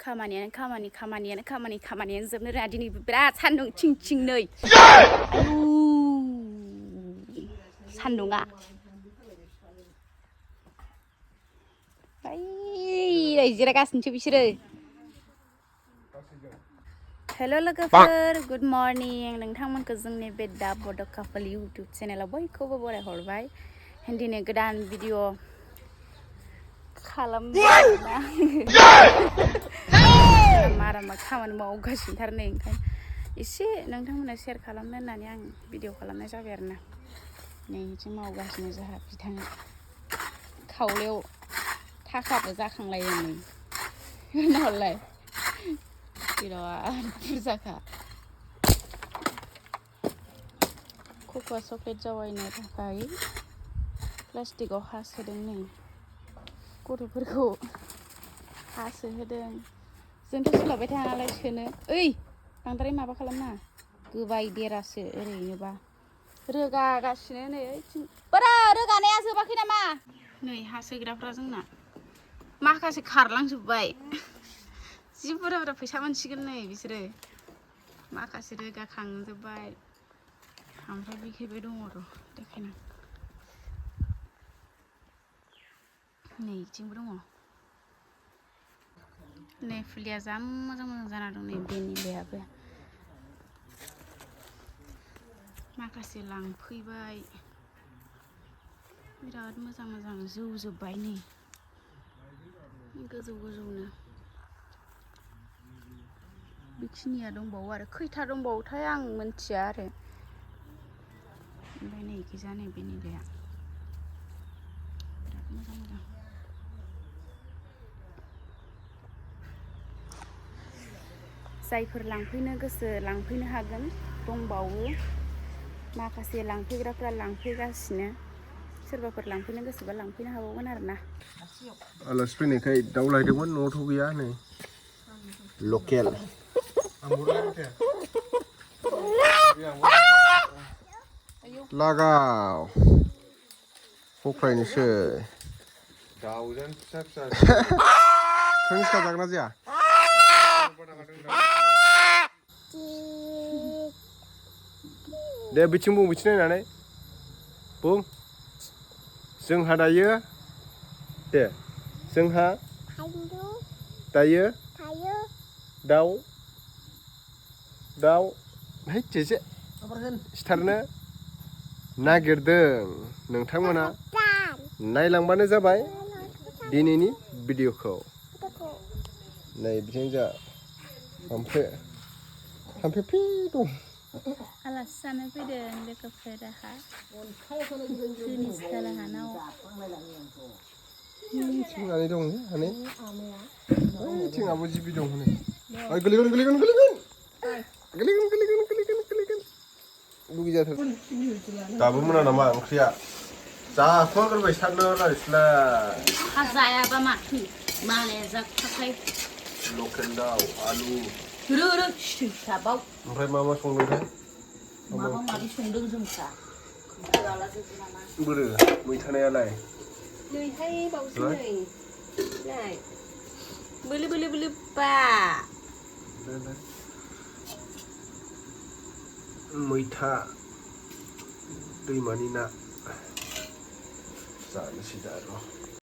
खामानियानो जोबनो रोङा दिनै बिराद सान्दुं थिं नै आयु सान्दुङा ओइ जिरायगासिनोसो बिसोरो हेल' लोगोफोर गुड मर्निं नोंथांमोनखौ जोंनि बे दा बड' कापल इउटुब चेनेलाव बयखौबो बरायहरबाय दिनै गोदान भिडिअ खालामबाय मारामा खामानि मावगासिनोथार नै ओंखायनो एसे नोंथांमोननो शेयार खालामनो होननानै आं भिडिअ खालामनाय जाबाय आरोना नै बिदि मावगासिनो जोंहा बिथाङा खावलायाव थाखाबो जाखांलायो नै नालाय बिराद बुरजाखा कक'आ चक्लेट जावायनो थाखाय प्लास्टिकआव हा सोदों नै गथ'फोरखौ हा सोहोदों जोंथ' सोलाबबाय थाया नालाय सोनो ओइ बांद्राय माबा खालामनाङा गोबाय देरासो ओरैनोबा रोगागासिनो नै बारा रोगानाया जोबाखै नामा नै हा सोग्राफ्रा जोंना माखासे खारलांजोब्बाय जि बुरजा बुरजा फैसा मोनसिगोन नै बिसोरो माखासे रोगाखांजोब्बाय ओमफ्राय बेखैबो दङ र' देखायना नै बिथिंबो दङ नै फुलिया जा मोजां जाना दं नै बेनिलायाबो माखासे लांफैबाय बिराद मोजां जौजोब्बाय नै गोजौनो बेखिनिया दंबावो आरो खैथा दंबावोथाय आं मिन्थिया आरो ओमफ्राय नै गोजा नै बेनिलाया बिराद मोजां जायफोर लांफैनो गोसो लांफैनो हागोन दंबावो माखासे लांफैग्राफ्रा लांफैगासिनो सोरबाफोर लांफैनो गोसोबा लांफैनो हाबावगोन आरोना आलासि फैनायखाय दाउ लायदोंमोन न'आवथ' गैया नै लकेल लागाव फख्रायनोसै दाउजों फिसा फिसा जागोन ना जाया दे बिथिं नायनानै बुं जोंहा दायो दे जोंहा दायो दाउ है जेजे सिथारनो नागिरदों नोंथांमोना नायलांबानो जाबाय दिनैनि भिडिअखौ नै बिथिं जा थाम्फै दं आलासि जानो फैदों लोगोफोराहा जोंनि सालाहानाव थिंनानै दं हनै थिङाबो जिबि दं हनै गोलैगोन लुगैजाथार दाबो मोना नामा ओंख्रिया जाख'ग्रोबाय सारनो रायस्लाय जायाबा माथो मालाया जाखाखाय लकेल दाउ आलु सिथाबाव ओमफ्राय मा संदोंथाय माबा माबि संदों जोंफ्रा बोरो मैथानायालाय नैहाय बावसो नै बोलो बा मैथा दैमानि ना जानोसै दा र'